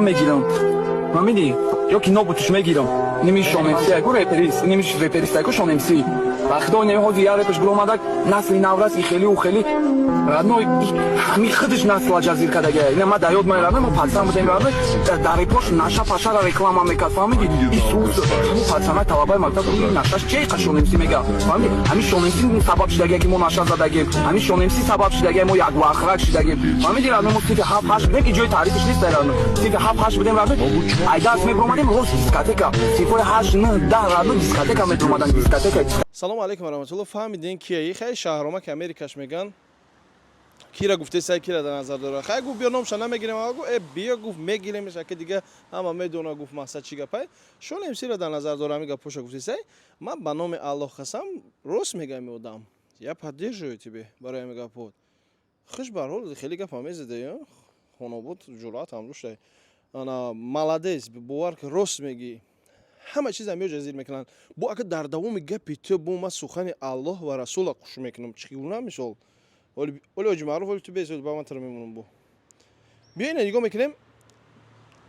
Мегирам, фаҳмидӣ? Ё кино бутуш мегирам. Ними Шон МС яку реперист, ними реперист яку Шон МС. Вақто неми ҳозир як репеш гуромадак, насли наврас и хели у хели, родной, ҳами худаш насла ҷазир кардага. Ина ма дар ёд май, родной, мо пацан будем, родной, дар репош наша пашара реклама мекард, фаҳмидӣ? Исус ҳами пацана, талабаи мактаб, нашаш чей қа Шон МС мега, фаҳмидӣ? Ҳами Шон МС сабаб шидагия, ки мо наша задагем. Ҳами Шон МС сабаб шидагия, мо як вахрак шидагем, фаҳмидӣ, родной? Мо синфи 7-8 будем, ки ҷои таърифиш нест, родной. Синфи 7-8 будем, родной, ай дарс мебиромадем, рост дискотека. Синфҳои 8, 9, 10, родной, дискотека медиромадан, дискотека. Салому алейкум варахматулло. Фаҳмидем, кия хай шаҳрома, ки Америкаш меган, кира гуфтесай, кира дар назар дора. Хай, гуфт, биё, номша намегирем. Ага, гуфт, э, биё, гуфт, мегиремеш, ака, дига ҳама медона. Гуфт, мақсад чӣ гапай? Шон МСра дар назар дора, ҳами гапоша гуфтесай. Ман ба номи Аллоҳ қасам, рост мегам, одам, я поддерживаю тебе барои ҳами гапот. Хуш бар ҳол, хеле гапа мезаде, хонобод ҷуръат ҳам доштай. Ана, молодец, бовар ки рост мегӣ. Ҳама чиза меоҷа зир мекунанд. Бо ака дар давоми гапи ту бо ман сухани Аллоҳ ва Расула қуш мекунам. Чӣ гуна мисол? Оли Ҳоҷи Маъруф, оли ту бесоли ба ман тара мемонам. Бо биёина нигоҳ мекунем.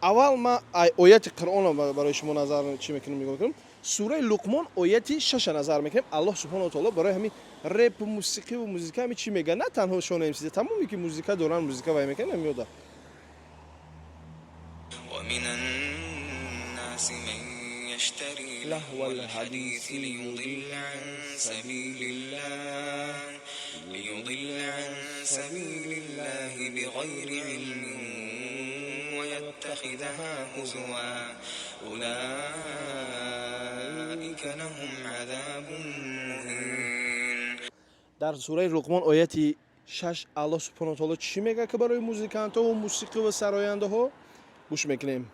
Аввал ман ояти Қуръонро барои шумо назар чӣ мекунам, нигоҳ мекунам. Сураи Луқмон, ояти 6-а назар мекунем. Аллоҳ субҳонаҳу таоло барои ҳамин реп, мусиқиву музика ҳами чӣ мега? На танҳо Шон МС, тамоме ки музика доранд, музика вай мекунанд, меода. ومن الناس من يشتري لهو الحديث ليضل عن سبيل الله بغير علم ويتخذها هزوا، أولئك لهم عذاب مهين. Дар сураи Луқмон, ояти 6, Аллоҳ субҳонаҳу таоло чӣ мега, ки барои музикантҳо, мусиқӣ ва сарояндаҳо? Гӯш мекунем.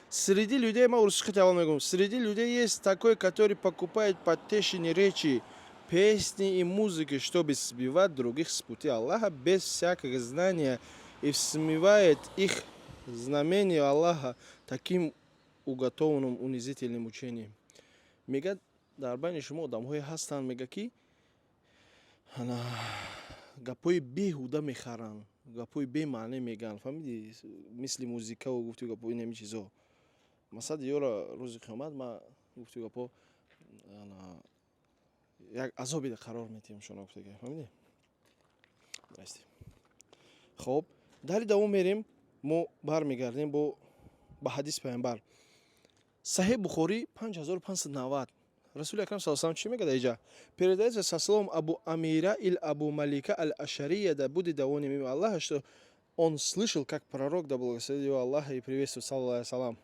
Среди людей, ма урусӣ аввал мегӯм, среди людей есть такой, который покупает потешные речи, песни и музыки, чтобы сбивать других с пути Аллаха без всякого знания, и высмеивает их знамение Аллаха, таким уготованным унизительным мучением. Мега, дар байни шумо одамҳое ҳастанд, мега, ки ана гапҳои беҳуда мехаранд, гапҳои бемаъне мегӯянд, фаҳмидӣ? Мисли музикаву гуфту гапҳо, инами чизҳо. Масалан, ёра рӯзи қиёмат ма, гуфту гапҳо, як азобида қарор метиҳем шуно, гуфтага, фаҳмидӣ? Здрасте. Хоб, дари давом мерем. Мо бармегардем бо ба ҳадиси Паёмбар, Саҳеҳ Бухорӣ, 5590. Расули Акрам саллаллоҳу алайҳи васаллам чӣ мегӯяд иҷа? Передается со словом Абу Амира или Абу Малика аль-Ашария, да будет доволен им Аллаха, что он слышал, как пророк, да благословит его Аллаха и приветствует, саллаллаху салам,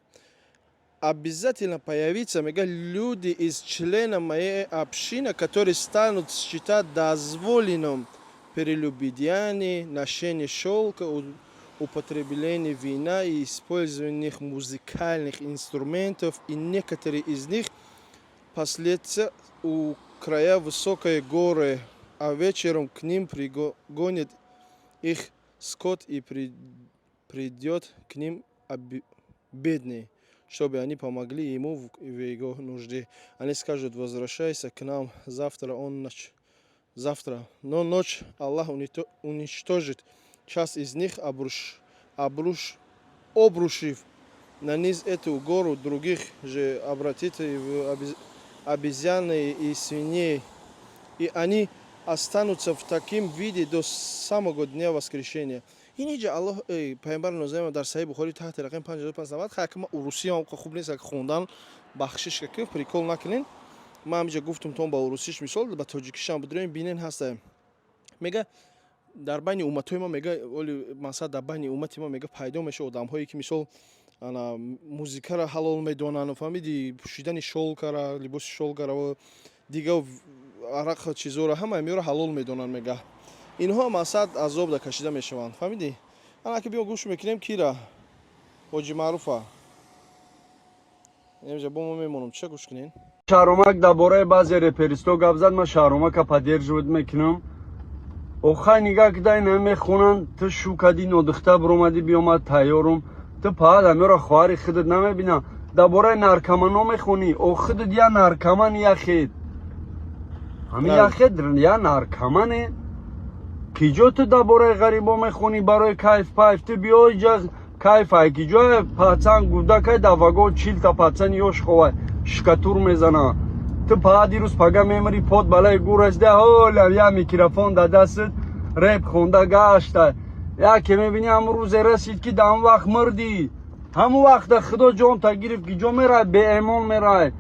обязательно появится, мега, люди из члена моей общины, которые станут считать дозволенным прелюбодеяние, ношение шелка, употребление вина и использование музыкальных инструментов, и некоторые из них поселятся у края высокой горы, а вечером к ним пригонит их скот и придет к ним бедный, чтобы они помогли ему в его нужде. Они скажут: «Возвращайся к нам завтра, он ночь, завтра». Но ночь Аллах уничтожит часть из них, обрушив на низ эту гору, других же обратит в обезьяны и свиней, и они останутся в таком виде до самого дня воскрешения. Ин иҷа Аллоҳ, Паёмбар нозаем, дар Саҳиҳи Бухорӣ таҳти рақами 5590. Хай, ма урусиам хуб нест хондан, бахшиш, ки прикол накунен. Ман ҳамиҷа гуфтум тон ба урусиш, мисол, ба тоҷикишам будроем, бинен, ҳаста. Мега, дар байни умматҳои ма, мега, оли масалан, дар байни уммати ма, мега, пайдо меша одамҳое, ки мисол ана музикаро ҳалол медонанд, фаҳмиди, пӯшидани шёлкара, либоси шёлкара, дига арақ, чизоро, ҳама меёро ҳалол медонанд. Мега, инҳо масад азоб да кашида мешаванд, фаҳмидӣ? Ана ки биё, гӯш мекунем кира, Ҳоҷи Маъруфа. Инҷа бо мо мемонам, ча гӯш кунен. Шаҳромак дар бораи баъзе реперисто гап зад, ман Шаҳромака поддерживать мекунам. Охай, нигаҳ кида, ина мехонанд, ту шу кади, нодихта биромадӣ, биёмад, тайёрум. Ту паҳад амёра хоҳари худат намебинам. Дар бораи наркомано мехонӣ, о худат я наркоман, я хед ҳамин, я хед, я наркомане. Киҷо ту дар бораи ғарибо мехонӣ барои кайф пайф? Ту биё иҷа. Кайфай ки ҷое пацан гудакай, дар вагон 40-та пацани ёш ховай, шкатур мезана. Ту паа дирӯз пага мемири, под балаи гур расида, ҳолам я микрофон дар дастат, реп хонда гашта. Яке мебини, ҳамун рӯзе расид, ки дар ҳамун вақт мирдӣ. Ҳамун вақта Худо ҷонта гирифт, ки ҷо мерай, беэмон мерай.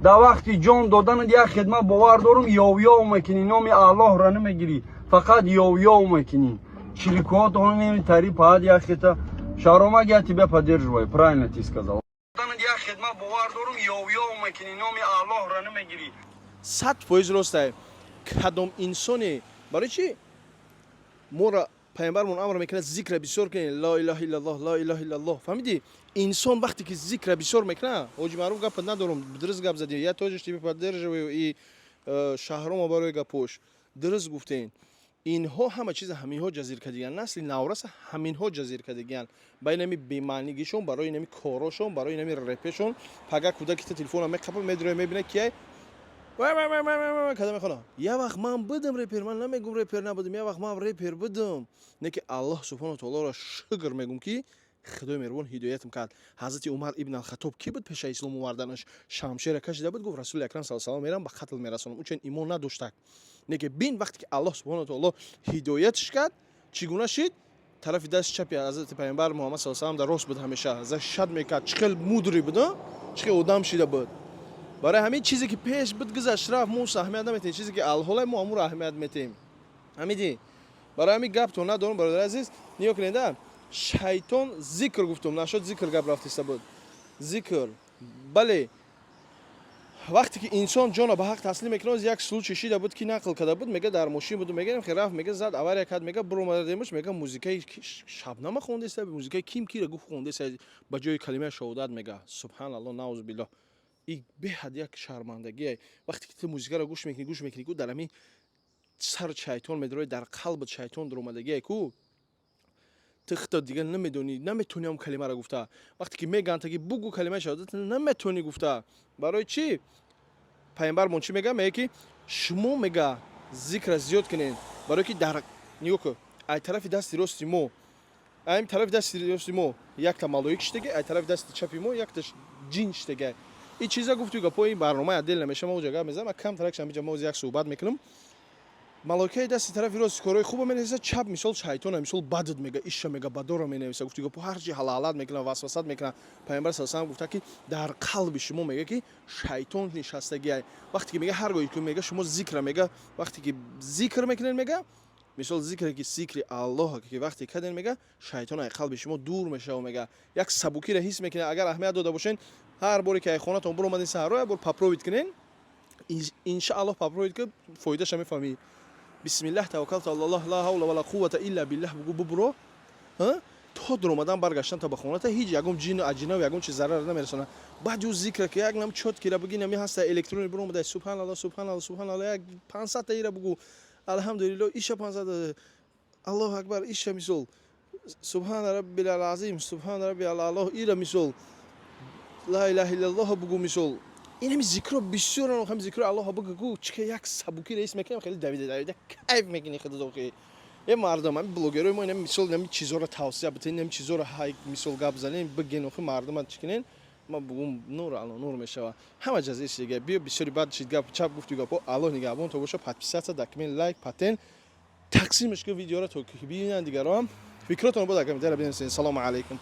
Дар вақти ҷон доданат як хидмат бовар дорум, ёв-ёв мекунӣ, номи Аллоҳро намегирӣ, фақат ёв-ёв мекунӣ. Чиликоотон немитари паад як хита. Шаромак, я тебя поддерживаю, правильно ты сказал. Як хидмат бовар дорум, ёв-ёв мекунӣ, номи Аллоҳро намегирӣ. 100% ростай. Кадом инсоне, барои чӣ моро пайғамбармон амр мекунад зикра бисёр кунед, ло илаҳа иллаллоҳ, ло илаҳа иллаллоҳ? Фаҳмидӣ? Инсон вақте ки зикра бисёр мекунад, ҳоҷи Маъруф, гапа надорум, дуруст гап задӣ, я тоже тебе поддерживаю и Шаҳрома барои гапош дуруст гуфтен. Инҳо ҳама чиза ҳаминҳо ҷазир кардигиянд, насли навраса ҳаминҳо ҷазир кардигиянд ба инами бемаънигишон, барои инами корошон, барои инами репешон. Пага кӯдаки та телефона меқапа, медроя, мебина кияй када мехонам. Як вақт ман будам репер, ман намегум репер набудам, як вақт ман репер будам, не ки Аллоҳ субҳону таолоро шукр мегум, ки Худои меҳрубон ҳидоятам кард. Ҳазрати Умар ибн Алхатоб кӣ буд? Пеша ислом оварданаш шамшера кашида буд, гуфт: «Расули акрам сал салам, мерам, ба қатл мерасонам». Ӯ чун имон надоштак. Не ки бин, вақте ки Аллоҳ субҳону таоло ҳидоятш кард, чӣ гуна шид? Тарафи дасти чапи ҳазрати пайғамбар Муҳаммад сал салам дар рост буд, ҳамеша защищать мекард. Чӣ хел мудрый буд, чӣ хел одам шида буд. Барои ҳамин чизе ки пеш буд, гузашт, рафт, мо аҳамият наметиҳем. Чизе ки алҳолай, мо ҳамуро аҳамият метиҳем. Ҳамиди, барои ҳамин гаптон надорам, бародари азиз. Нигоҳ кунед, шайтон зикр гуфтум нашуд, зикр гап рафтиста буд. Зикр, бале, вақте ки инсон ҷонро ба ҳақ таслим мекунад. Як случай шида буд, ки нақл карда буд, мега, дар мошин буду, мега, хе рафт, мега, зад, авария кард, мега, буромадемуш, мега, музикаи Шабнама хондеста, музикаи ким кира гуфт хондеста ба ҷои калимаи шаҳодат. Мега, субҳаналлоҳ, наузу биллоҳ, и беҳад як шармандагие. Вақте ки ту музикаро гӯш мекунӣ, гӯш мекунӣ, ку дар ҳамин сар шайтон медарои, дар қалбат шайтон дуромадагие, ку ту худто дигар намедонӣ, наметонӣ ҳам калимаро гуфта. Вақте ки мегӯянд таги бугу калимаи шаҳодат, наметонӣ гуфта. Барои чӣ? Пайғамбармон чӣ мега? Мега, ки шумо, мега, зикра зиёд кунед, барое ки дар, нигоҳ кун, ай тарафи дасти рости мо, ай тарафи дасти рости мо якта малоик шидаги, ай тарафи дасти чапи мо якта ҷин шидаги. Ин чиза гуфту гапои барномаи отдел намеша, ма оҷа гап мезанам, кам таракшам биҷа мо як суҳбат мекунам. Малоикаи дасти тарафи рост корҳои хуба менависа, чап, мисол, шайтона, мисол, бадд мега, иша мега, бадоро менависа. Гуфти гапо ҳарчи ҳалалат мекунад, васвасат мекунад. Пайғамбар са салам гуфта, ки дар қалби шумо, мега, ки шайтон нишастагиай. Вақте ки, мега, ҳар гоҳе ки, мега, шумо зикра, мега, вақте ки зикр мекунед, мега, мисол, зикре ки зикри Аллоҳ ки вақте кардем, мега, шайтон ай қалби шумо дур мешава. Мега, як сабукиро ҳис мекунед. Агар аҳамият дода бошед, ҳар боре ки ай хонатон буромадин саҳро, як бор попробовать кунед, иншааллоҳ, попробовать ки фоидаша мефаҳмӣ. Бисмиллаҳ, таваккалту алаллоҳ, ла ҳавла вала қуввата илла биллаҳ бугу, бубуро, то дуромадан, баргаштан та ба хоната ҳеҷ ягон ҷину аҷинаву ягон чиз зарар намерасонад. Баъд ӯ зикра ки як нам чёткий ра буги, нами ҳаста электрони буромада, субҳаналлоҳ, субҳаналлоҳ, субҳаналлоҳ, як 500-та ира бугу, алҳамдулиллоҳ, иша 500, аллоҳу акбар, иша, мисол, субҳана раббил азим, субҳана рабби аллоҳ, ира, мисол, ла илаҳа иллаллоҳ бугу. Мисол, инами зикро бисёр, ҳам зикро Аллоҳ бугу, ку чика як сабукиро ҳис мекунем, хеле давида давида кайф мекунӣ худо. Е мардум, ҳами блогерои мо, инами, мисол, инами чизоро тавсия битен, инами чизоро ҳай, мисол, гап занем, биген, охи мардума чӣ кунен? Ма бугум, нур ало нур мешава ҳама ҷазир шига. Биё, бисёри бад шид гап чап гуфти гапо. Аллоҳ нигаҳбон то боша. Подписаться, дакмен, лайк, патен, тақсимаш ки видеоро, то ки бибинанд дигароам. Фикротонро бо дар комментария бинависед. Салому алайкум.